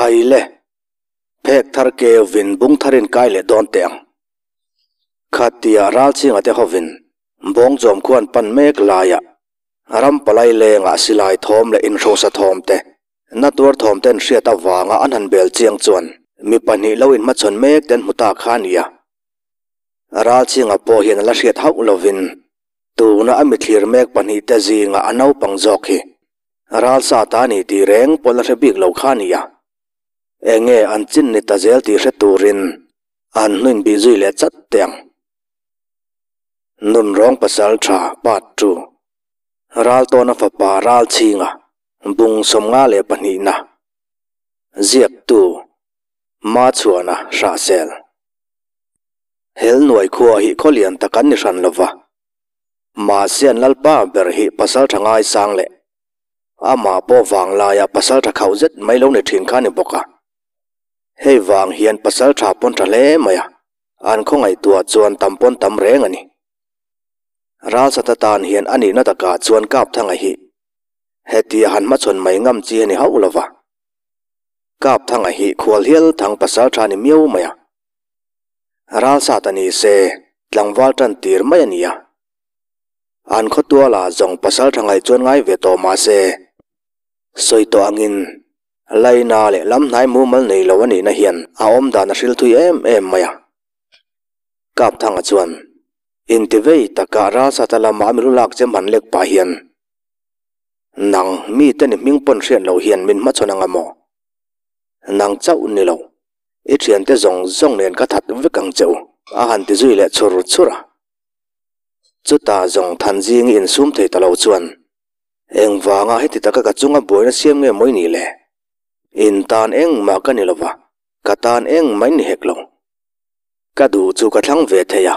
Khai le, phek thar keuvin bung tharin kai leh dawn teh ang. Khatia Ralchhinga te hovin Bawngchawm khuan pan mek laiah ram palai lengah silai thawm leh inhrosa thawm te, na tuar thawm ten hriat avanga an han bel chiang chuan mi pahnih lo inhmachhawn mek ten hmu ta kha a nia. Ralchhinga pawh hian a la hriat hauh lovin tuna a mithlir mek pahnih te zingah a naupang zawk hi Ralsa ta ni tih reng pawn a hre bik lo kha a nia. Enge an chin ni ta zel tih hre turin an hnuin bih zui leh chat teh ang. Nunrawng pasal tha part 2 Raltawna fapa Ralchhinga bung 52 na Ziaktu Machhuana Hrahsel Helnuai khua hi khawlian tak an ni hran lova. Mahse an lalpa ber hi pasal tha ngaisang leh amah pawh vanglaia pasal tha khauh zet mai lo ni thin kha a ni bawk a. Hei vang hian pasal tha pawn tha hle mai a, an khawngaihtuah chuan tam pawn tam reng a ni. Ralsata tan hian a nihna takah chuan Kapthanga hi hetia han hmachhawn mai ngam chi a ni hauh lo va. Kapthanga hi khual hial thang pasal tha a ni miau mai a. Ralsat a ni se, tlangval tan tir mai a ni a. An khawtualah zawng pasal tha ngaih chuan ngai ve tawh mah se, sawi tawh angin Laina leh lam hnai mumal nei lo a nihna hian a awm dan a hril thui em em mai a. Kapthanga chuan intivei taka Ralsata lama a milu lak chem han lek pah hian, Nang mite ni hming pawn hriat loh hian min hmachhawn anga maw? Nang chauh ni lo, i thiante zawng zawng nen ka that vek ang che u, a han ti zui leh chhur chhur a. Chutah zawng Thanzingi insum thei ta lo chuan, Engvanga heti taka ka chunga buaina siam nge mawi ni le? In tan engmah ka ni lo va, ka tan engmah in ni hek lo. Ka duh chu ka thlang ve thei a,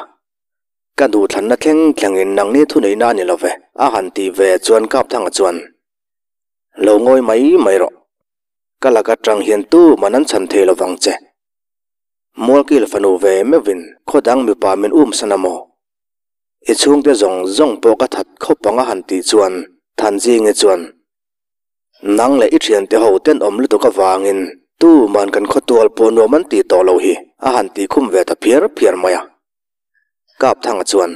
ka duhthlanna thleng thlengin nangni thuneihna a ni lo ve, a han tih ve chuan Kapthanga chuan, Lo ngawi mai mai rawh. Ka lak atang hian tu man an chhan thei lovang che. Mualkil fanu ve meuhin khaw dang mipa min um san a maw? I chhungte zawng zawng pawh ka that khawp ang a han tih chuan Thanzingi chuan, Nang leh i thiante ho tenawm lutuk avangin tu man kan khawtual pawh nuam an tih tawh loh hi a han tih khum ve ta phiar phiar mai a. Kapthanga chuan,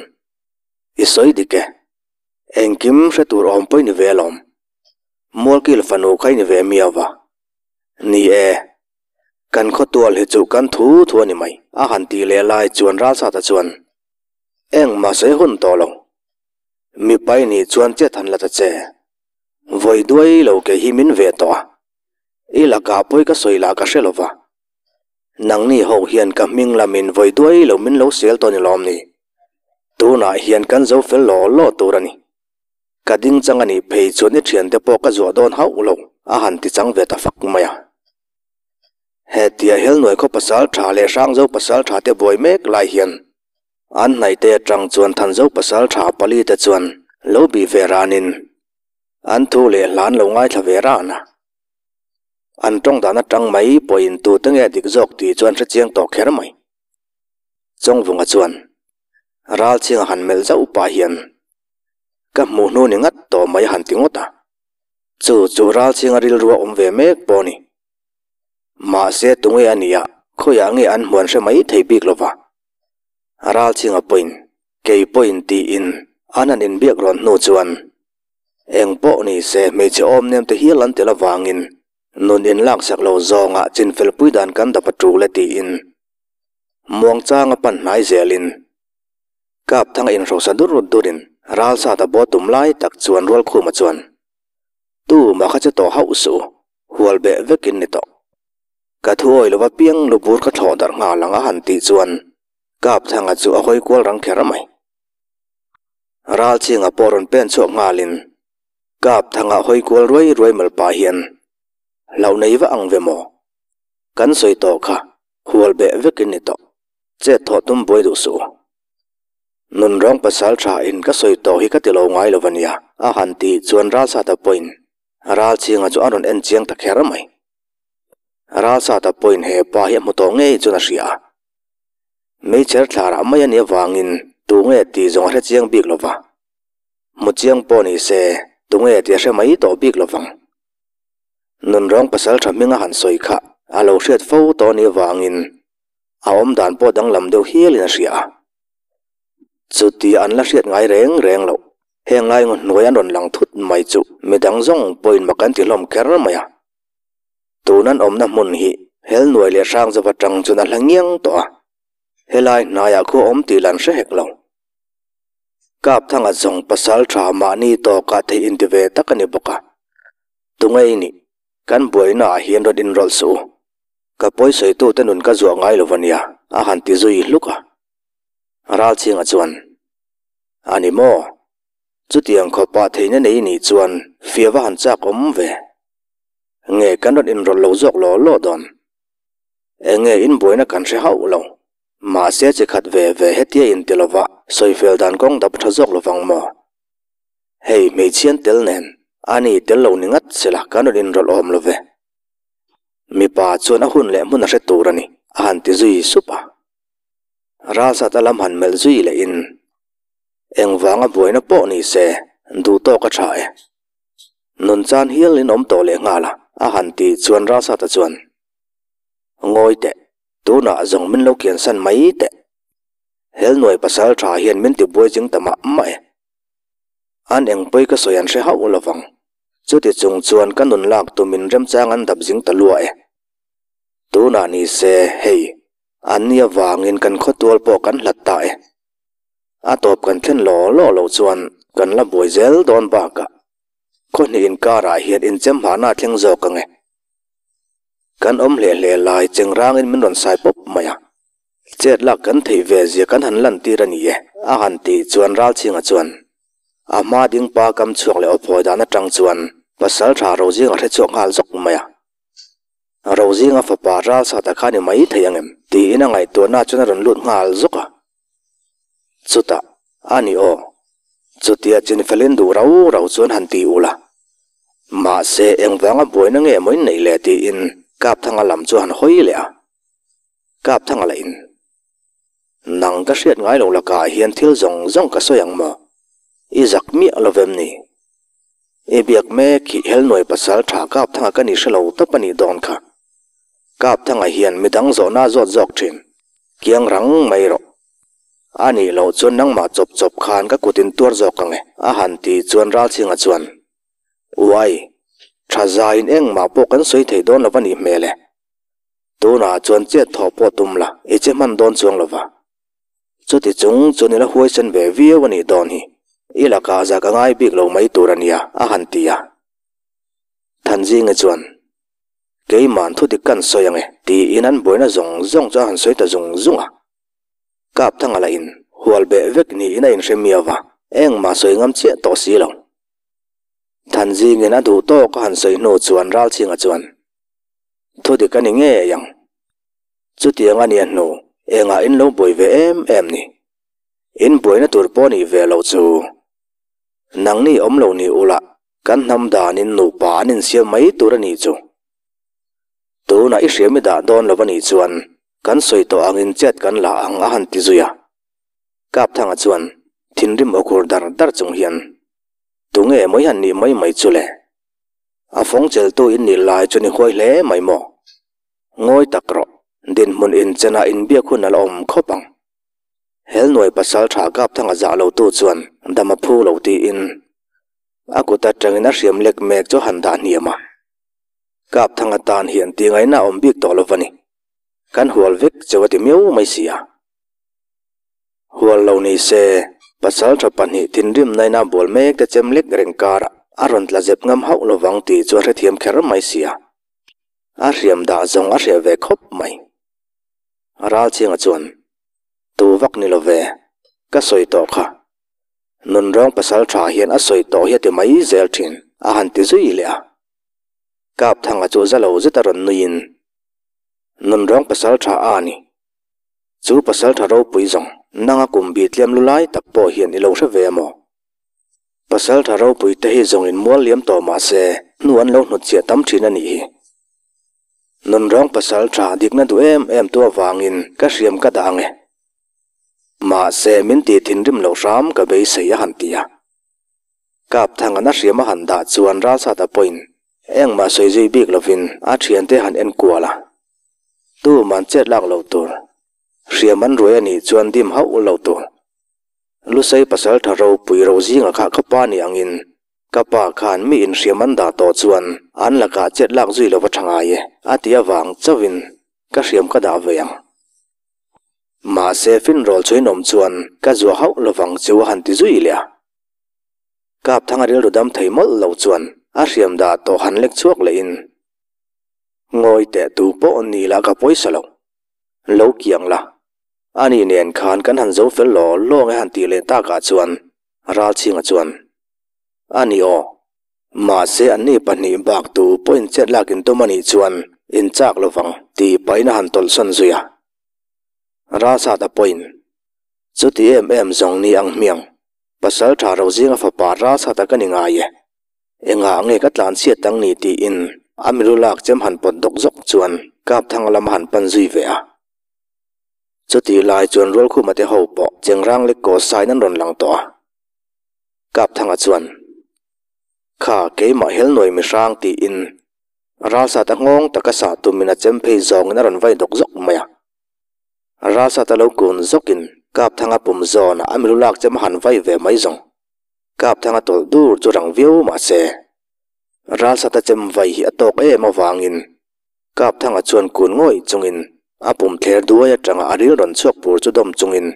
I sawi dik e. Engkim hre tur awm pawh i ni ve alawm. Mualkil fanu kha i ni ve miau va. Ni e, kan khawtual hi chu kan thu thu a ni mai, a han tih leh lai chuan Ralsata chuan, Engmah sawi hun tawh lo. Mipa i nih chuan chet han la ta che. Vawi duai lo kei hi min ve tawh a. I lakah pawi ka sawi lah ka hre lo va. Nangni ho hian ka hming lamin vawi duai lo min lo sel tawh ni lawm ni? Tunah hian kan zo fel law law tur a ni. Ka ding chang a nih phei chuan i thiante pawh ka zuah dawn hauh lo, a han ti chang ve ta fak mai a. Hetia Helnuai khaw pasal tha leh Hrangzo pasal tha te buai mek lai hian an hnaihte atang chuan Thanzo pasal tha pali te chuan lo bih ve ranin an thu leh hlan lo ngaithla ve ran a. An tawng dan atang mai pawhin tute nge dik zawk tih chuan hre chiang tawh kher mai. Chawngvunga chuan Ralchhinga han melh zauh pah hian Ka hmuh hnu ni ngat tawh mai han ti ngawt a. Chu chu Ralchhinga rilru a awm ve mek pawh a ni. Mahse tunge a nia khawiah nge an hmuan hre mai thei bik lova. Ralchhinga pawhin kei pawhin tiin an han inbiak rawn hnu chuan eng pawh ni se hmeichhe awm nem te hial an tel avangin nun inlaksak lo zawngah chinfelpui dan kan dap a tul e tiin Muangchanga pan hnai zelin Kapthanga inhrosa dur durin Ralsata baw tum lai tak chuan Rualkhuma chuan, Tu mah kha che tawh hauh suh u, hual beh vekin ni tawh. Ka thu awi lova piang lubur ka thlawh darh nghal ang a han tih chuan Kapthanga chu a hawi kual rang kher mai. Ralchhinga pawh rawn pen chhuak nghalin Kapthanga hawi kual ruai ruai mal pah hian, Hlauh nei va ang ve maw? Kan sawi tawh kha hual beh vekin ni tawh. Chet thawh tum buai duh suh. Nunrawng pasal tha in ka sawi tawh hi ka ti lo ngai lo ania a han tih chuan Ralsata pawhin Ralchhinga chu a rawn en chiang ta kher mai. Ralsata pawhin he pa hi a hmu tawh ngei chuan a hria a. Meichher thlarah mai a nih avangin tunge tih zawng a hre chiang bik lo va. Hmu chiang pawh ni se tunge tih a hre mai tawh bik lo vang. Nunrawng pasal tha hminga han sawi kha. A lo hriat fo tawh anih avangin a awmdan pawh danglam deuh hialin a hria a. Chuti an la hriat ngai reng reng loh, heng lai ngaw hnuai an rawn lang thut mai chu midang zawng pawhin mak an ti hlawm kher mai a. Tun an awmna hmun hi Helnuai leh Hrangzova tang chuan a hla ngiang tawh a, helai hnaiah khu a awm tih lan hre hek lo. Kapthanga zawng pasal tha mahni tawkah theih inti ve tak a ni bawk a, tungei nih kan buainaah hian rawn inrawlh suh u, ka pawisawitute nun ka zuah ngai lo va nia, a han ti zui hluk a. Ralchhinga chuan, A ni maw? Chutiang khawpah theihna nei nih chuan fia va han chak awm ve. Nge kan rawn inrawlh lo zawk law law dawn? Enge inbuaina kan hre hauh lo. Mahse chi khat ve ve hetia inti lova sawifel dan kawng dap tha zawk lovang maw? Hei hmeichhian tel nen ani tel lo ni ngat sela kan rawn inrawlh awm lo ve. Mipa chuan a hun leh hmun a hre tur a ni, a han ti zui sup a. Ralsat a lam han melh zui leh in engvanga buaina pawh ni se duh tawk a tha e. Nun chan hial in awm tawh leh nghal a, a han ti chuan Ralsata chuan, Ngawi teh, tunah zawng min lo kiansan mai teh. Helnuai pasal tha hian min ti buai ching ta mah mah e. An engpawi ka sawi an hre hauh lovang. Chuti chung chuan ka nun lak tumin remchang an dap zing ta lua e. Tunah ni se, hei, an ni avangin kan khawtual pawh kan hlat ta e. A tawp kan thlen law law loh chuan kan la buai zel dawn bakah khaw hnih inkarah hian inchem hahna a thleng zawk ang e. Kan awm hle hle lai chengrangin min rawn sai pawp mai a, chet lak kan theih ve zia kan han lantir a ni e, a han tih chuan Ralchhinga chuan a hma ding pa kam chhuak leh awphawi dan atang chuan pasal tha Rozinga hre chhuak nghal zawk mai a. Rozinga fapa Ralsata kha ni mai thei ang em? tiin a ngaihtuahna chuan a rawn lut nghal zawk a. Chutah, a ni aw, chutia chinfelin duh rau rau chuan han ti ul a. Mahse, engvanga buaina nge maw in neih le tiin Kapthanga lam chu han hawi leh a. Kapthanga lah in, Nang ka hriat ngai lo lakah hian thil zawng zawng ka sawi ang maw? I zak miah lo vem ni? I biak mek hi Helnuai pasal tha Kapthanga ka ni hre lo tawp a nih dawn kha. Kapthanga hian midang zawhna a zawt zawk thin. Kiang rang mai rawh. A nih loh chuan nangmah chawp chawp khan ka kut in tuar zawk ang e, a han ti chuan Ralchhinga chuan, Uai, tha zaiin engmah pawh kan sawi thei dawn lo va nih hmel e. Tunah chuan chet thawh pawh tum la, i che hman dawn chuang lo va. Chuti chung chuan i la huaisen ve viau a nih dawn hi, i lakah zak a ngai bik lo mai tur a nia, a han ti a. Thanzinga chuan, Keima'n thu dik kan sawi ang e, tiin an buaina zawng zawng chu a han sawi ta zung zung a. Kapthanga lah in hual beh vek niin a inhre miau va, engmah sawi ngam chiah tawh si lo. Thanzingin a duh tawk a han sawi hnu chuan Ralchhinga chuan, Thu dik a ni ngei ang. Chutiang a nia hnu, engah in lo buai ve em em ni? In buaina tur pawh nih ve loh chu. Nangni awm lo ni ula, Kan hnam danin nupa an insiam mai tur a nih chu. Tunah i hriam i dah dawn lo a nih chuan kan sawi tawh angin chet kan la ang a han ti zui a. Kapthanga chuan thinrim aw khur dar dar chung hian, Tunge maw i han nih mai mai chu le? A fawng cheltu in nih lai chuan i huai hle mai maw? Ngawi tak rawh, dinhmun inchenah inbiak hun a la awm khawp ang. Helnuai pasal tha Kapthanga zah lotu chuan dam a phu lo tiin A kut atangin a hriam lek mek chu a han dah hniam a. Kapthang atan hian ti ngaihna a awm bik tawh lo va ni. Kan hual vek cheu a ti miau mai si a. Hual lo ni se, pasaltha pahnih thinrim naina bual mek te chem lek reng karah a rawn tla zep ngam hauh lovang tih chu a hrethiam kher mai si a. A hriam dah zawng a hreh ve khawp mai. Ralchhinga chuan, Tu vak ni lo ve, ka sawi tawh kha. Nunrawng pasal tha hian a sawi tawh hi a ti mai zel thin, a han ti zui leh a. Kapthanga chu za lo zet a rawn nuiin, Nunrawng pasal tha a ni. Chu pasal tha ropui zawng nanga kum bi tlem lu lai tak pawh hian i lo hre ve maw? Pasal tha ropui te hi zawng in mual liam tawh mah se hnu an lo hnutchhiah tam thin a nih hi. Nunrawng pasal tha dikna duh em em tu avangin ka hriam ka dah ang e. Mahse, min tih thinrim loh hram ka beisei a han ti a. Kapthangan a hriam a han dah chuan Ralsata pawhin engmah sawi zui bik lovin a thiante han en kual a. Tuman chet lak lo tur. Hriam an ruai a nih chuan dim hauh lo tur. Lusei pasaltha ropui ro zinga kha ka pa ni angin ka pa khan mi inhriam an dah tawh chuan an lakah chet lak zui lova tha ngai e a ti avang chauhin ka hriam ka dah ve ang. Mahse finrawl chu inawm chuan ka zuah hauh lovang chu a han ti zui leh a. Kapthanga rilru dam thei mawlh lo chuan a hriam dah tawh han lek chhuak lehin Ngawi teh tu pawh ni lah ka pawisa lo. Lo kiang la. Ani nen khan kan han zo fel law law nge han tih leh takah chuan Ralchhinga chuan, Ani aw. Mahse anni pahnih bak tu pawhin chet lak in tum anih chuan in chak lovang tih pahin a han tawlhsawn zui a. Ralsata pawhin, Chuti em em zawng ni ang hmiang, pasal tha ro zinga fapa Ralsata ka ni ngai e. Engah nge ka tlan chhiat ang ni tiin a milu lak chem han pawt dawk zawk chuan Kapthanga lam a han pan zui ve a. Chutih lai chuan Rualkhuma te ho pawh chengrang lek kaw sain an rawn lang tawh a. Kapthanga chuan, Kha keimah helnuai mihrang tiin Ralsata nghawng taka sah tumin a chem phei zawngin a rawn vai dawk zawk mai a. Ralsata lo kun zawkin Kapthanga pum zawnah a milu lak chem a han vai ve mai zawng. Kapthanga tawlh dur chu rang viau mah se, Ralsata chem vai hi a tawk em avangin Kapthanga chuan kun ngawih chungin a pum thler duai atanga a ril rawn chhuak pur chu dawm chungin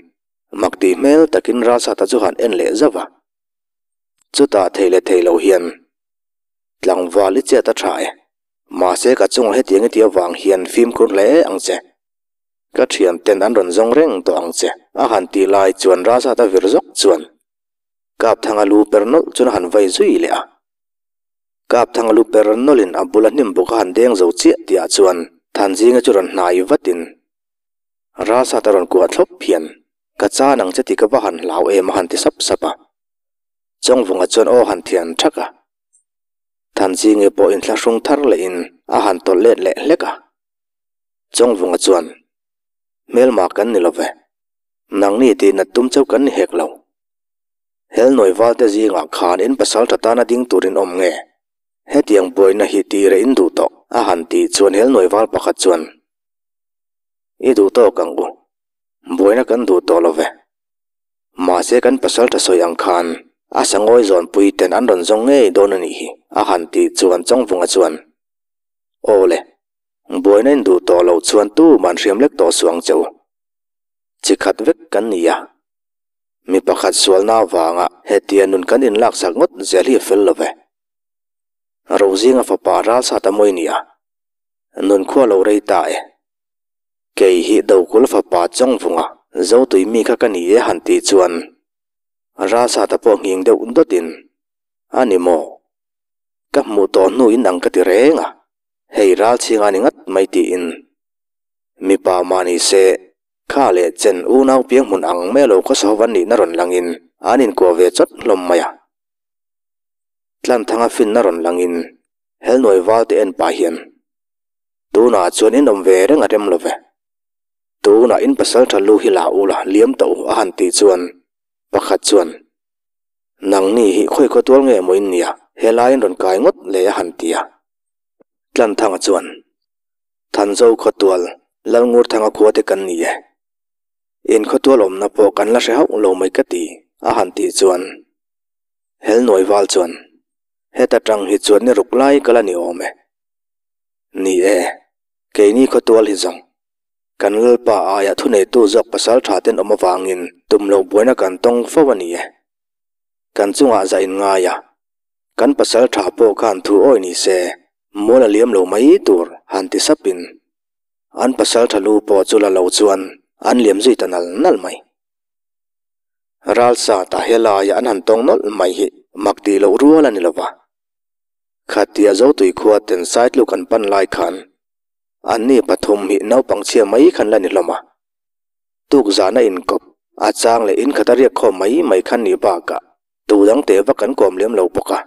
mak tih hmel takin Ralsata chu han en leh zauh a. Chutah thei leh thei lo hian tlangval i chet a tha e, mahse ka chungah hetiang i tih avang hian fimkhur hle ang che. Ka thianten an rawn zawng reng tawh ang che a han tih lai chuan Ralsata vir zawk chuan Kapthanga lu per nawlh chuan a han vai zui leh a. Kapthanga lu per nawlhin a bula hnim bawk a han deng zo chiah tihah chuan Thanzinga chu rawn hnai vatin Ralsat a rawn kuah thlawp hian ka chan ang che tih ka va han hlau em a han ti sap sap a. Chawngvunga chuan aw han thian thak a. Thanzinga pawh inthlahrung thar lehin a han tawlh let leh hlek a. Chawngvunga chuan Hmelma kan ni lo ve. Nangni tih nat tum chauh kan ni hek lo. Helnuai valte zingah khan in pasal tha tana ding turin awm nge? Hetiang buaina hi tih reh in duh tawh a han tih chuan Helnuai val pakhat chuan, I duh tawk ang u, buaina kan duh tawh lo ve. Mahse kan pasal tha sawi ang khan a sangawi zawnpui ten an rawn zawng ngei dawn a nih hi a han tih chuan Chawngvunga chuan, Aw le, buaina in duh tawh loh chuan tuman hriam lek tawh suh ang che u. Chi khat vek kan ni a. Mi pakhat sualna avanga hetia nun kan inlaksak ngawt zel hi a fel lo ve. Rozinga fapa Ralsata mawi nia, nun khua lo rei ta e. Kei hi Dokul fapa Chawngvunga Zotui mi kha ka ni e han tih chuan Ralsata pawh nghing deuh dawtin, A ni maw? Ka hmuh tawh hnu in ang ka ti reng a, hei Ralchhinga ni ngat mai tiin mipa mah ni se Kha leh chen unau piang hmun ang mai lo khaw saho an nihna rawn langin an inkuah ve chawt hlawm mai a. Tlanthanga finna rawn langin Helnuai valte en pah hian, Tunah chuan in awm ve reng a rem lo ve. Tunah in pasal tha lu hi la u la liam ta u a han tih chuan pakhat chuan, Nangni hi khawi khaw tual nge maw in nia helai in rawn kai ngawt le a han ti a. Tlanthanga chuan, Thanzo khawtual, Lalngurthanga khua te kan ni e. In khawtual awmna pawh kan la hre hauh lo mai ka ti, a han tih chuan Helnuai val chuan, Heta tang hi chuan ni ruk lai ka la ni awm e. Ni e, keini khawtual hi zawng. Kan Lalpa aia thuneitu zawk pasal tha ten awm avangin tum loh buaina kan tawng fo a ni e. Kan chungah zah in ngai a, Kan pasal tha pawh khan thu awi ni se, mual a liam lo mai tur han ti sapin an pasal tha lu pawh chu la lo chuan an liam zui ta nal nal mai. Ralsa ta helaia an han tawng nawlh mai hi mak tih loh rual a ni lova. Khatia Zotui khua ten Saitluk an pan lai khan anni pathum hi naupang chhia mai khan la ni hlawm a. Tukzahna inkawp a chang leh inkhat a riak khawm mai mai khan nih bakah Tu dang teh vak an kawm lem lo bawk a.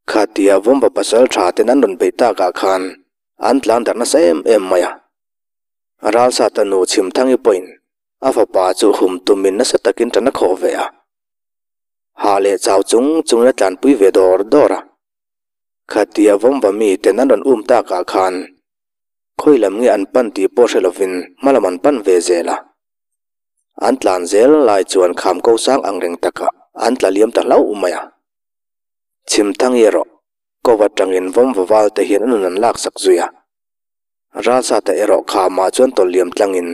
Khatia Vawmba pasal tha ten an rawn beih takah khan an tlan darh nasa em em mai a. Ralsata nu Chhimthangi pawhin a fapa chu hum tumin nasa takin tan a khawh ve a. Hah leh chau chung chungin a tlanpui ve dawr dawr a. Khatia Vawmba mi ten an rawn um takah khan. Khawi lam nge an pan tih pawh hre lovin hma lam an pan ve zel a. An tlan zel lai chuan kham ko sang ang reng takah an tla liam ta hlauh mai a. Chhimthangi erawh ko atangin vawm va val te hian a nun an laksak zui a. Ralsata erawh khamah chuan tawlh liam tlangin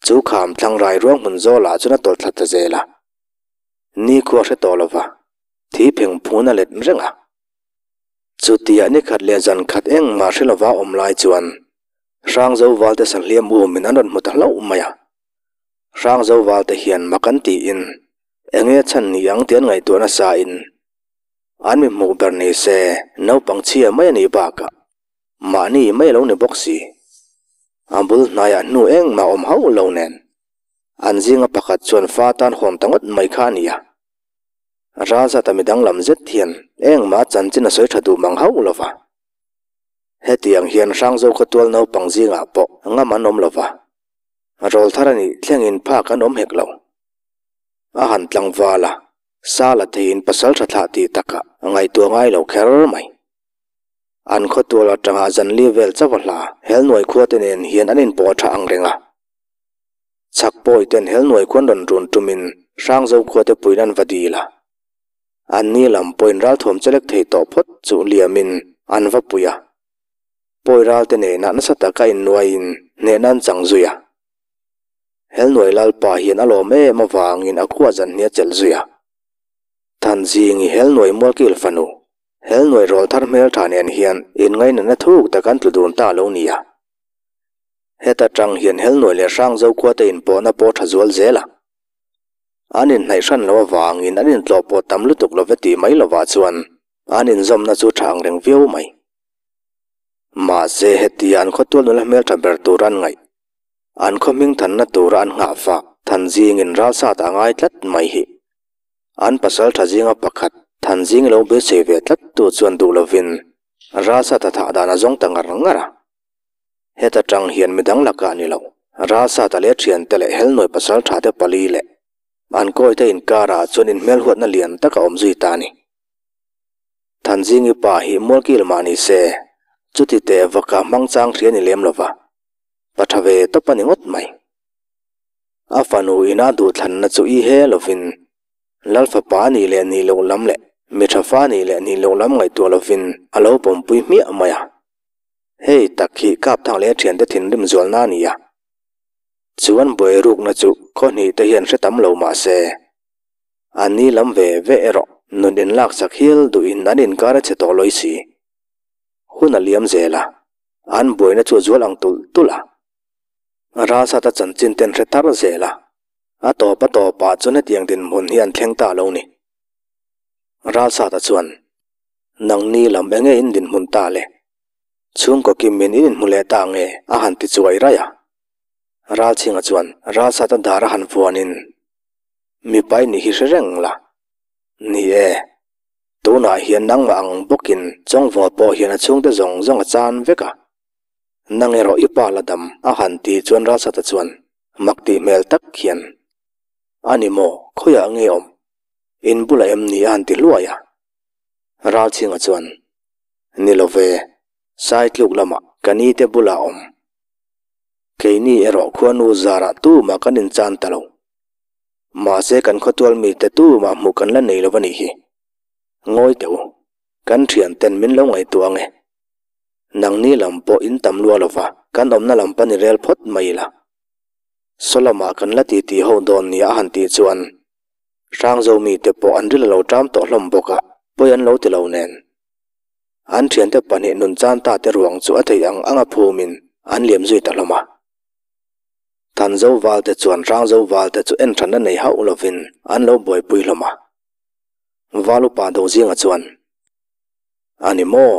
chu kham thlang rai ruang hmun zawlah chuan a tawlh thla ta zel a. Nikhua hre tawh lova thi pheng phun a let reng a. Chutia ni khat leh zan khat engmah hre lova awm lai chuan Hrangzo valte sahliam umin an rawn hmu ta hlauh mai a. Hrangzo valte hian mak an tiin enge chhan ni ang tih an ngaihtuah nasa in an mi hmuh ber ni se naupang chhia mai a nih bakah mahni mai a lo ni bawk si. A bul hnaiah hnu engmah awm hauh lo nen an zinga pakhat chuan fa tan hawn ta ngawt mai kha a ni a. Ralzata mi danglam zet hian engmah chanchin a sawi tha duh mang hauh lo va. Hetiang hian Hrangzo khawtual naupang zingah pawh ngam an awm lo va, rawlthar a nih thlengin phak an awm hek lo. A han tlangval a, sa la theiin pasal tha thlah tih takah a ngaihtuah ngai lo kher mai. An khawtual atanga zanli vel chauh a hla Helnuai khua te nen hian an inpawh tha ang reng a. Chhak pawi ten Helnuai khuan rawn run tumin Hrangzo khua te puiin an va dil a. An ni lam pawhin ralthuam chelek thei tawh phawt chu liamin an va pui a. Pawi ral te nena nasa taka innuaiin hnehna an chang zui a. Helnuai Lalpa hian a lawm em avangin a khua zan hnia chelh zui a. Thanzingi Helnuai Mualkil fanu, Helnuai rawlthar hmeltha nen hian inngainatna thuk tak an tlu dun ta lo nia. Heta tang hian Helnuai leh Hrangzo khua te inpawhna pawh tha zual zel a. An inhnaih hran lo avangin an intlawh pawh tam lutuk lo ve tih mai lovah chuan an inzawmna chu tha ang reng viau mai. Mahse hetia an khawtual nula hmeltha ber tur an ngaih, an khaw hming thanna tura an nghah fak Thanzingin ralsat a ngai tlat mai hi. An pasal tha zinga pakhat Thanzing lo beisei ve tlat tu chuan duh lovin ralsat a thah dan a zawng ta ngar ngar a. Heta tang hian midang lakah ni lo, Ralsata leh thiante leh Helnuai pasal tha te pali leh an kawite inkarah chuan inhmelhuatna lian tak a awm zui ta a ni. Thanzingi pa hi Mualkil mah ni se, chuti teh vaka hmang chang hria ni lem lova, pa tha ve tawp a ni ngawt mai. A fanu ina duhthlanna chu i he lovin, Lalfapa nih leh nih loh lam leh mi tha fa nih leh nih loh lam ngaihtuah lovin a lo pawmpui hmiah mai a. Hei tak hi Kapthang leh a thiante thinrim zualna a ni a. Chuan buai rukna chu khaw hnih te hian hre tam lo mah se, an ni lam ve ve erawh nun inlaksak hial duhin an inkar a chhe tawh lawi si. Hun a liam zel a, an buaina chu a zual ang tulh tulh a. Ralsata chanchin ten hre tar zel a, a tawp a tawpah chuan hetiang dinhmun hi an thleng ta lo ni. Ralsata chuan. Nangni lam enge in dinhmun ta le? Chhungkaw Kimin in inhmu leh ta nge? a han ti chuai raih a. Ralchhinga chuan Ralsata dar a han vuanin, Mipa i nih hi hre reng la. Ni e, tunah hian nangmah ang bawkin Chawngvawl pawh hian a chhungte zawng zawng a chan vek a. Nang erawh i pa la dam a han tih chuan Ralsata chuan mak tih hmel tak hian, A ni maw, khawiah nge awm? In bulah em ni a han ti hluai a. Ralchhinga chuan, Ni lo ve, Saitluk lamah ka ni te bulah awm. Keini erawh khuanu zarah tumah kan inchan ta lo. Mahse kan khawtual mite tumah hmuh kan la nei lo a nih hi. Ngawi teh u, kan thianten min lo ngaihtuah ang e. Nangni lam pawh in tam lua lo va, kan awmna lam pan i rel phawt mai ila. Saw lamah kan la titi ho dawn nia a han tih chuan Hrangzo mite pawh an ril a lo ṭam tawh hlawm bawk a, pawi an lo ti lo nen. An ṭhiante pahnih nun chan ta te ruang chu a theih ang anga phumin an liam zui ta hlawm a. Thanzo valte chuan Hrangzo valte chu en ṭhanna nei hauh lovin an lo buaipui hlawm a. Val upa Dozinga chuan, A ni maw?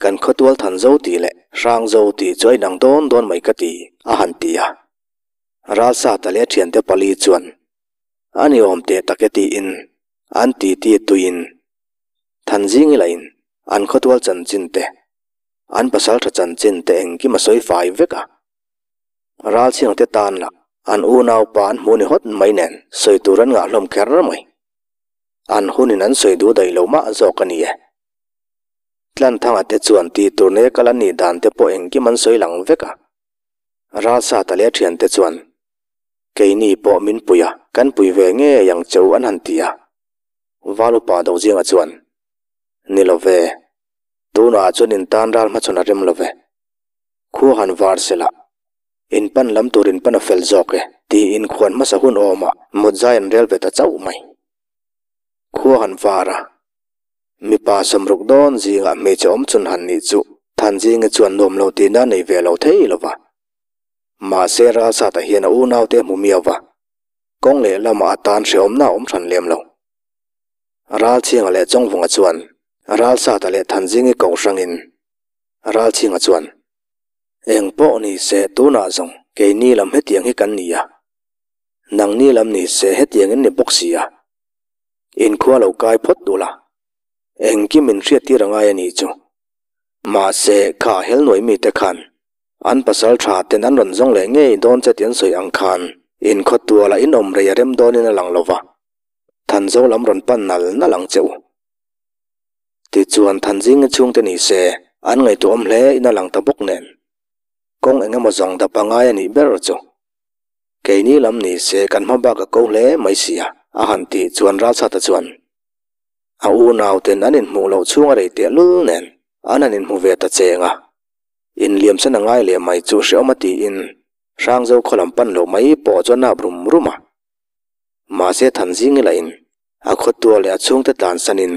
Kan khawtual Thanzo tih leh Hrangzo tih chu a inang dawn dawn mai ka ti, a han ti a. Ralsata leh a ṭhiante pali chuan, A ni awm teh tak e tiin an titi tuiin Thanzingi lahin an khawtual chanchin te, an pasaltha chanchin te engkim a sawi fai vek a. Ralchhiang te tan lah an unaupa an hmu ni hawt mai nen sawi tur an ngah hlawm kher mai. An hunin an sawi duh daih lo mah zawk a ni e. Tlanthanga te chuan tih tur nei a kal an nih dan te pawh engkim an sawi lang vek a. Ralsata leh a thiante chuan, Keini pawh min pui a, kan pui ve ngei ang che u an han ti a. Valupa Dozinga chuan, Ni lo ve, tunah chuan in tan ral hmachhawn a rem lo ve. Khua han var sela, in pan lam tur in pan a fel zawk e, tiin khuan hmasa hun awmah mut zai an rel ve ta chauh mai. Khua han var a, mipa sawmruk dawn zingah hmeichhe awm chhun han nih chu Thanzingi chuan nuam lo tihna nei ve lo thei lo va. Mahse Ralsata hian a unaute a hmu miau va, kawng leh lamah a tan hrehawmna a awm hran lem lo. Ralchhinga leh Chawngvunga chuan Ralsata leh Thanzingi ko hrangin Ralchhinga chuan, Eng pawh ni se tunah zawng keini lam hetiang hi kan ni a, nangni lam ni se hetiang in ni bawk si a, inkhua lo kai phawt duh la, engkim in hriattir a ngai a nih chu. Mahse kha helnuai mite khan an pasal tha ten an rawn zawng leh ngei dawn che tih an sawi ang khan inkhawt tualah in awm rei a rem dawnin a lang lo va. Thanzo lam rawn pan nal nal ang che u. Tichuan Thanzingi chhungte ni se an ngaihtuahawm hle in a lang ta bawk nen. Kawng eng emaw zawng dap a ngai a nih ber chu. Keini lam ni se kan hma bak a ko hle mai sia a han tih chuan Ralchhata chuan a unauten an inhmuh loh chhung a rei teh lul nen an han inhmu ve ta cheng a. Inliamsan a ngai leh mai chu hrehawm a tiin Hrangzo khaw lam pan loh mai pawh chu a nap rum rum a. Mahse Thanzingi lahin a khawtuah leh a chhungte tlansanin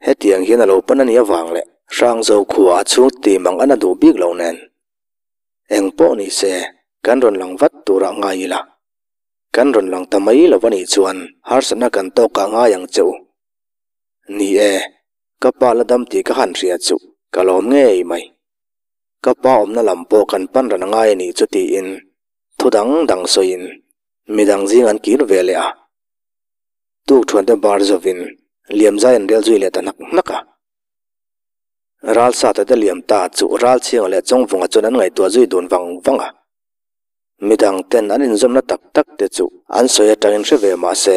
hetiang hian a lo pan a nih avang leh Hrangzo khua a chhung ti mang an a duh bik lo nen eng pawh ni se kan rawn lang vat turah ngai ila. Kan rawn lang ta mai lo a nih chuan harsatna kan tawkah ngai ang che u. Ni e, ka pa la dam tih ka han hria chu ka lawm ngei mai. Ka pa awmna lam pawh kan pan ran a ngai a nih chu tiin thu dang dang sawiin Midang zing an kir ve leh a, tuk thuante bar zawin liamzai an rel zui leh ta hnak hnak a. Ralsata te liam ta chu Ralchhinga leh Chawngvunga chuan an ngaihtuah zui dun vang vang a. Midang ten an inzawmna tak tak te chu an sawi atangin hre ve mah se,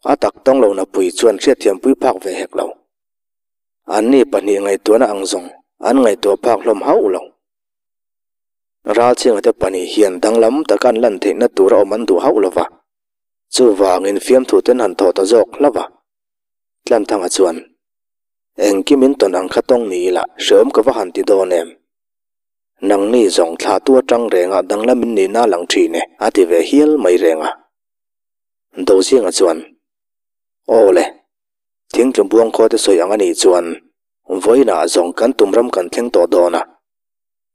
a tak tawng lo napui chuan hriatthiampui phak ve hek lo. Anni pahnih ngaihtuahna ang zawng an ngaihtuah phak hlawm hauh lo. Ralchhinga te pahnih hian danglam taka an lan theihna tura awm an duh hauh lo va, chuvangin fiamthu ten han thawh ta zawk hlauh a. Tlanthanga chuan, Engkim in tawn ang kha tawng ni ila hrehawm ka va han ti dawn em? Nangni zawng thlahtu atang rengah danglam in nihna a lang thin e, a ti ve hial mai reng a. Dozinga chuan, Aw le, thingtlu buang khaw te sawi ang a nih chuan vawiinah zawng kan tum ram kan thleng tawh dawn a.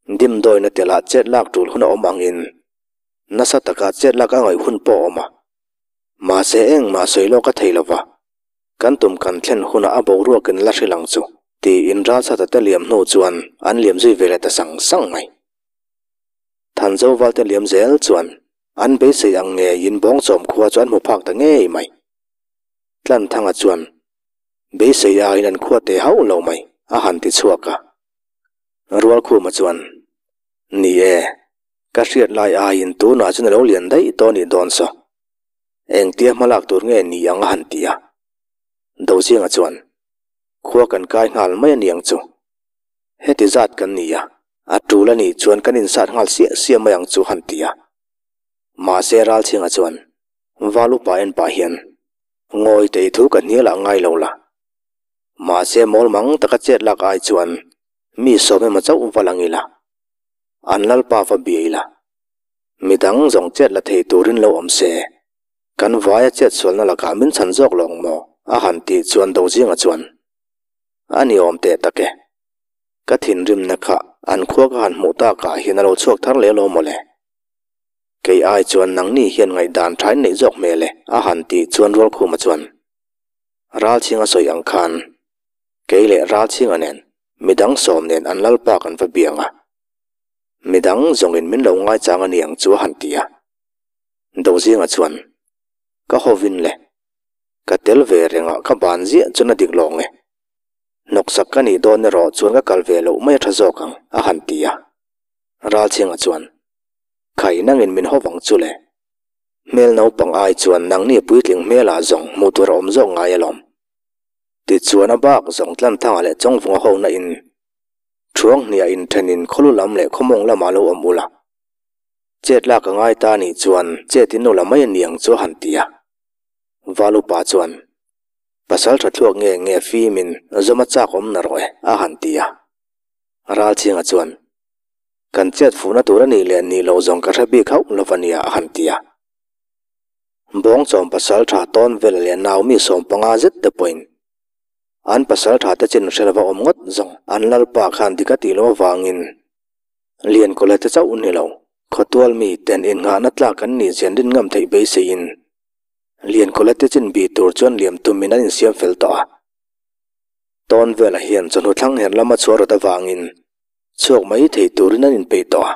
Dimdawina telah chet lak tul hun a awm angin nasa taka chet lak a ngaih hun pawh a awm a. Mahse engmah sawi lawk a thei lova, kan tum kan thlen hunah a boruakin la hrilh ang chu tiin Ralsata te liam hnu chuan an liam zui ve leh ta sang sang mai. Thanzo valte liam zel chuan an beisei ang ngeiin Bawngchawm khua chu an hmu phak ta ngei mai. Tlanthanga chuan beisei aiin an khua teh hauh lo mai a han ti chhuak a. Rualkhuma chuan, Ni e, ka hriat lai aiin tunah chuan a lo lian daih tawh a nih dawn saw. Engtia hma lak tur nge ni ang a han ti a. Dozinga chuan, Khua kan kai nghal mai a niang chu. Heti zat kan ni a, a tul a nih chuan kan insat nghal siah siah mai ang chu han ti a. Mahse Ralchhinga chuan, Val upa en pah hian, Ngawi tei thu ka hnial ah ngai lo la. Mahse mawl mang taka chet lak ai chuan mi sawm emaw chauh va lang ila, an lalpa va bia ila, midang zawng chet la thei turin lo awm se, kan vaia chet sualna lakah min chhan zawk lo ang maw? a han tih chuan Dozinga chuan, A ni awm teh tak e, ka thinrimna kha an khua ka han hmuh takah hian a lo chhuak thar leh lo mawle. Kei ai chuan nangni hian ngaihdan thain neih zawk hmel e, a han tih chuan Rualkhuma chuan, Ralchhinga sawi ang khan kei leh Ralchhinga nen midang sawm nen an lalpa kan va biang a, midang zawngin min lo ngaichang a ni ang chu a han ti a. Dozinga chuan, Ka hawin le, ka tel ve rengah ka ban ziah chuan a dik lawng e. Hnawksak ka nih dawn erawh chuan ka kal ve loh mai a tha zawk ang, a han ti a. Ralchhinga chuan, Khai nangin min haw vang chu le. Hmel naupang ai chuan nangni puitling hmelah zawng hmuh tur a awm zawk ngai alawm. Tichuan a bak zawng Tlanthanga leh Chawngvunga ho na in Thuanghniah inthenin khawlu lam leh khawmawng lamah lo awm ula. Chet lak a ngai ta nih chuan chet in ula mai a ni ang chu a han ti a. Valupa chuan, Pasal tha thluak nge nge fimin zawm a chak awm na rawh e a han ti a. Ralchhinga chuan, Kan chet fuhna tur a nih leh nih loh zawng ka hre bik hauh lo va nia a han ti a. Bawngchawm pasal tha tawn vel leh Naomi 15 zet te pawhin an pasal tha te chin hre lova awm ngawt zawng an lalpa khan dik a tih loh avangin Liankawla te chauh ni lo, khawtual mi ten innghahna tlak an nih zian rin ngam theih beiseiin Liankawla te chin bih tur chuan liam tumin an insiam fel tawh a. Tawn velah hian chawhnu thlang her lama chhuah rawt avangin chhuak mai thei turin an inpeih tawh a,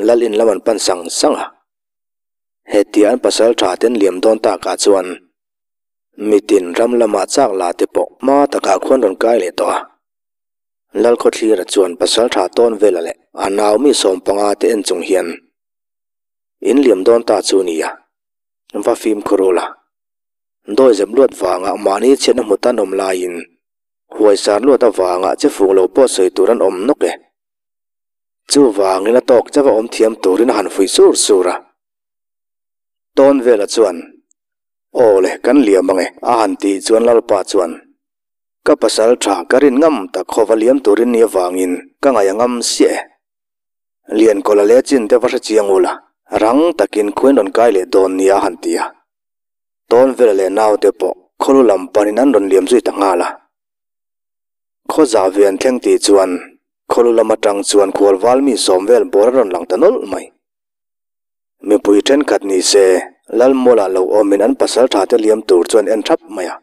lal in lam an pan sang sang a. Hetia an pasal tha ten liam dawn takah chuan mitin ram lamah chak la te pawh hma takah khuan rawn kai leh tawh a. Lalkhawthlira chuan pasal tha tawn vela leh a nau mi 15 te en chung hian in liam dawn ta chu nia, va fimkhur ula. Dawi zep luat vangah mahni chhiatna hmu tan awm laiin huaisar luat avangah che fung lo pawh sawi tur an awm nawk e. Chuvangin a tawk chauh a awm thiam turin a han fuih sur sur a. Tawn vela chuan, Aw le, kan liam ang e, a han tih chuan Lalpa chuan, Ka pasal tha ka rin ngam tak khawva liam turin ni avangin ka ngaih a ngam siah e. Liankawla leh chin te va hre chiang ula, rang takin khuain rawn kai leh dawn nia a han ti a. Tawn vela leh naute pawh khawlu lam panin an rawn liam zui ta nghal a. Khaw zah ve an thleng tih chuan khawlu lam atang chuan khual val mi sawm vel bawr a rawn lang ta nawlh mai. Mipui thenkhat ni se Lalmualah lo awmin an pasal tha te liam tur chuan en thap mai a.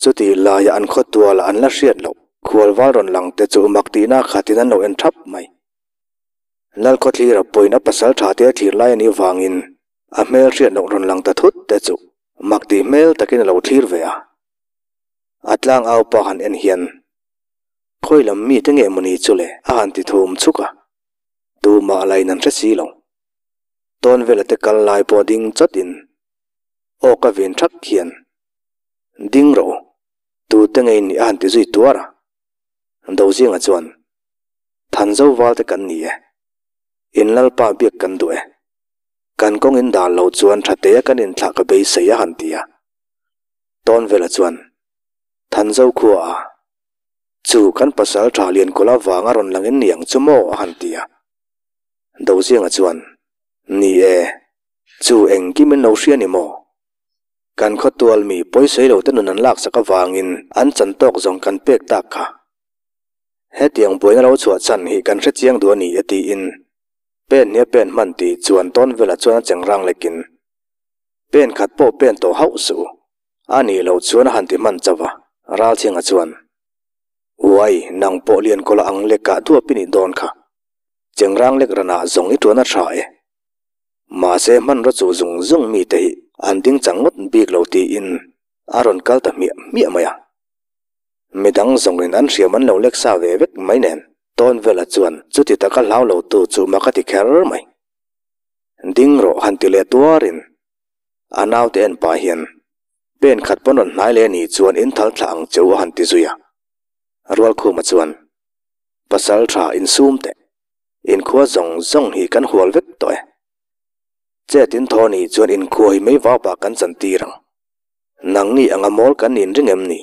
Chutih laia an khaw tualah an la hriat loh khual val rawn lang te chu mak tihna khatin an lo en thap mai. Lalkhawthlira pawhin a pasal tha te a thlir lai a nih vangin A hmel hriat loh rawn lang ta thut te chu mak tih hmel takin a lo thlir ve a. A tlang au pa han en hian, Khawi lam mite nge mawni chu le? a han ti thum chuk a. Tumah lain an hre si lo. Tawn vela te kal lai pawh ding chawtin aw ka vin thak hian, Ding rawh u, tute nge in nih a han ti zui tuar a. Dozinga chuan, Thanzo valte kan ni e, in Lalpa biak kan duh e. Kan kawng in dan loh chuan tha te a kan inthlah ka beisei a han ti a. Tawnvela chuan, Thanzo khua a, chu kan pasal tha Liankawla vanga rawn lang in ni ang chu maw a han ti a. Dozianga chuan, Ni e, chu engkim in lo hria ni maw? Kan khawtual mi pawisawi lo te nun an laksak avangin an chan tawk zawng kan pek tak kha. Hetiang buaina lo chhuah chhan hi kan hrechiang duh a ni e tiin Pen hi a pen hman tih chuan tawn velah chuan a cheng rang lekin pen khat pawh pen tawh hauh suh u. A nih loh chuan a han ti hman chauh a, Ralchhinga chuan, Uai, nang pawh Liankawla ang lekah duap i nih dawn kha. Cheng rang lek ranah zawng i tuan a tha e. Mahse hmanraw chu zung zung mite hi an ding chang ngawt bik lo tiin a rawn kal ta hmiah hmiah mai a. Midang zawngin an hriam an lo lek sa ve vek mai nen Tawnvela chuan chuti taka hlau lo tu chu mak a ti kher mai. Ding rawh han ti leh tuarin a naute en pah hian pen khat pawn rawn hnai leh ni chuan in thal thlah ang che u a han ti zui a. Rualkhuma chuan pasal tha insum teh inkhua zawng zawng hi kan hual vek tawh e. Chet in thaw ni chuan inkhua hi mei vau pah kan chan tir ang. Nangni anga mawl kan inring em ni?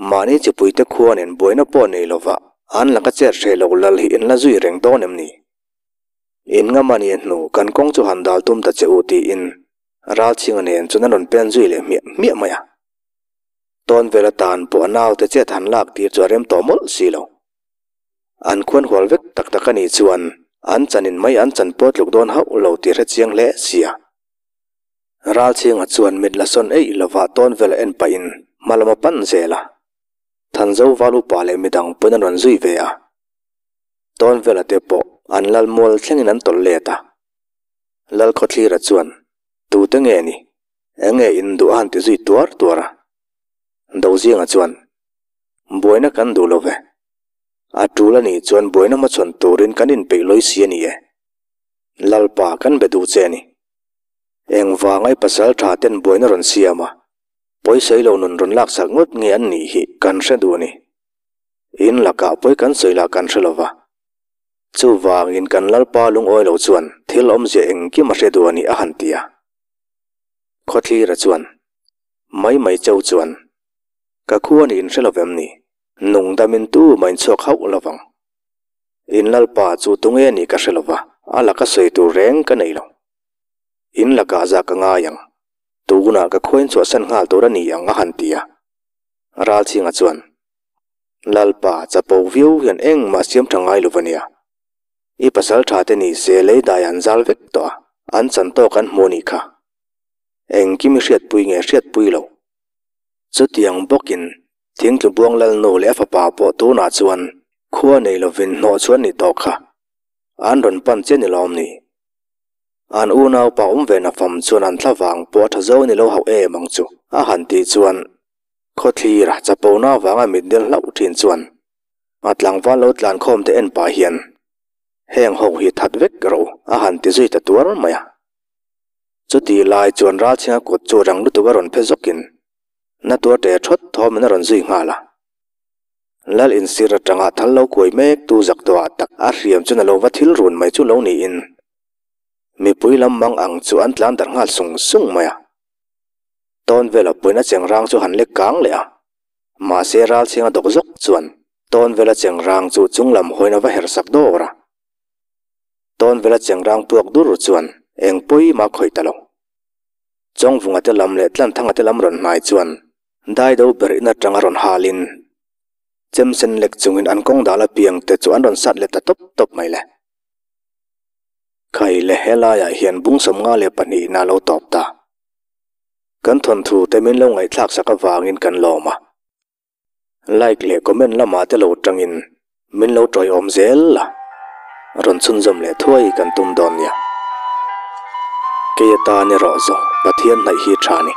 Mahni chipuite khua nen buaina pawh nei lova an laka chet hreh lo lal hi in la zui reng dawn em ni? In ngam a nia hnu kan kawng chu han dal tum ta che u tiin Ralchhinga nen chuan an rawn pen zui leh hmiah hmiah mai a. Tawn vel atan pawh a naute chet han lak tir chu a rem tawh mawlh si lo. An khuan hual vek tak tak a nih chuan an chanin mai an chan pawh tluk dawn hauh lo tih hre chiang hle sia. Ralchhinga chuan mit la sawn eih lova tawn vel a en pahin hma lam a pan zel a. Thanzo val upa leh midang pawn an rawn zui ve a. Tawn vela te pawh an lal mual thlengin an tawlh let a. Lalkhawthlira chuan, Tute nge ni? Enge in duh a han ti zui tuar tuar a. Dozinga chuan, Buaina kan duh lo ve. A tul a nih chuan buaina hmachhawn turin kan inpeih lawi si a ni e. Lalpa kan be duh che a ni. Engvanga i pasal tha ten buaina rawn siam a? Pawisawi lo nun rawn laksak ngawt nge an nih hi kan hre duh a ni. In lakah pawi kan sawi lah kan hre lo va. Chuvangin kan Lalpa lungawi lo chuan thil awmzia engkim a hre duh a ni a han ti a. Khawthlira chuan, Mai mai cheu chuan, ka khua nih in hre lo vem ni? Nung damin tu mah in chhuak hauh lo vang. In Lalpa chu tunge nih ka hre lo va, a laka sawi tur reng ka nei lo. In lakah zah ka ngai ang. Tunah ka khuain chhuahsan nghal tur a ni ang a han ti a. Ralchhinga chuan, Lalpa, chapo viau hian engmah siam tha ngai lo va nia. I pasal tha te ni se lei dai an zal vek tawh a, an chan tawk an hmu a nih kha. Engkim i hriatpui nge hriatpui lo. Chutiang bawkin Thingtlu Buang Lalnu leh a fapa pawh tunah chuan khua nei lovin hnawh chuan ni tawh kha. An rawn pan che ni lawm ni? An unaupa awm ve na fam chuan an thla vang pawh a tha zo ni lo hauh em ang chu a han tih chuan khawthlir chapo na vanga mit del hlauh thin chuan a tlangval lo tlan khawm te en pah hian heng ho hi that vek rawh u a han ti zui ta tuar mai a. Chutih lai chuan Ralchhinga kut chu rang lutuk a rawn phe zawkin na tuar te thawt thawmin a rawn zui nghal a. Lal insir atanga thal lo kuai mek tu zak tawhah tak a hriam chuan a lo va thil run mai chu lo niin mipui lam mang ang chu an tlan darh nghal sung sung mai a. Tawn vela puina chengrang chu han lek kang leh a, mahse Ralchhinga dawk zawk chuan tawn vela chengrang chu chung lam hawiin a va her sak dawr a. Tawn vela chengrang puak dur chuan eng pawimah khawih ta lo. Chawngvunga te lam leh Tlanthanga te lam rawn hnai chuan Daido ber in atanga rawn halin chemsen lek chungin an kawng dal apiang te chu an rawn sat leh ta tawp tawp mai le. Khai le helaiah hian bung 52 na lo tawp ta. Kan thawnthu te min lo ngaihthlak sak avangin kan lawm a. Like leh comment lamah te lo tangin min lo tawiawm zel la. Rawn chhunzawm leh thuai kan tum dawn nia. Kei atan erawh zawng Pathian hnaih hi tha ni.